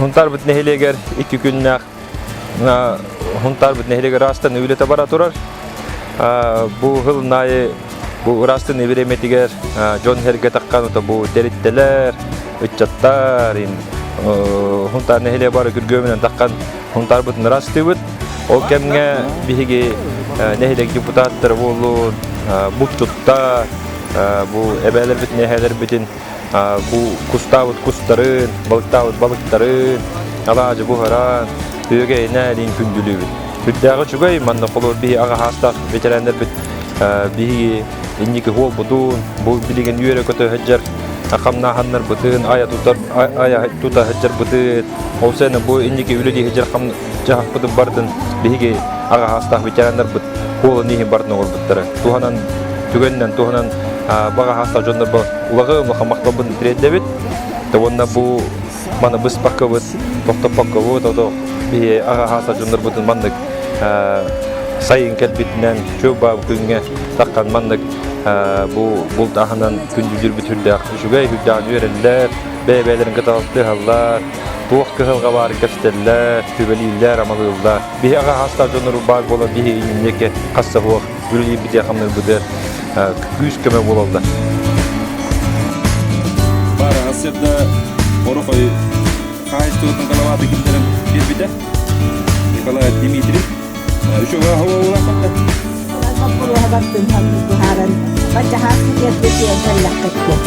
Хунтаарбыт нэһилиэгэр икки күннээх Хунтаарбыт нэһилиэгэр ыраастан үлэтэ бара турар. Бу сыл аайы бу ыраастан бириэмэтигэр дьон сэргэ таххан бу тэриттэлэр, ыччаттар, Хунтаар нэһилиэгэ бары күргүөмүнэн таххан Хунтаарбытын ыраастыыбыт. Ол кэмҥэ биһиги нэһилиэк депутаттара буоллун, булчуттар, бу эбээлэрбитин, эһээлэрбитин бу кустаабыт кустарын, балыктаабыт балыктарын, алаадьы буһаран, үөгэйинээ күндүлүүбүт. Үрдээҕи үчүгэй, манна холур биһи аҕа хаастаах ветераннарбыт биһиги инники хуолбутун, бу билигин үөрэ-көтө сылдьар хамнааһыннарбытын, айа тутар айа тута сылдьарбытын, ол сена бу инники үлэлии сылдьар дьаһахпытын барытын биһиги аҕа хаастаах ветераннарбыт хуолун иһин барытын оҥорбуттара. Туһанан түгэнинэн туһанан баҕа хаастаах дьоннорбо улаҕы улахан махталбын тириэрдэбит. Уонна бу маны быспаккабыт, тохтоппоккобут, ото биһи аҕа хаастаах дьоннорбутун маннык сайын кэлбитинэн чуо күҥҥэ таххан маннык бу булт аһынан күндүлүүрбүт үрдээх үчүгэй үрдээх үөрэллэр, бэйэ-бэйэлэрин кытта алтыһаллар, туох кыһалҕа баарын кэпсэтэллэр, сүбэлииллэр, амалыыллар. Биһи аҕа хаастаах дьоннору баар буолан биһи инники хасса суох үлэлиирбитигэр-хамныырбытыгар күүс-көмө буолаллар. Баар сырда Орохой хаһаайыстыбатын головата киллэрэн биэрбитэ. Николай Дмитриев. Үчүгэй аһыллаахпыт. Боппуруоһа баттын быһааран, баччаһаас киэрдэ тиэрдэллэххит.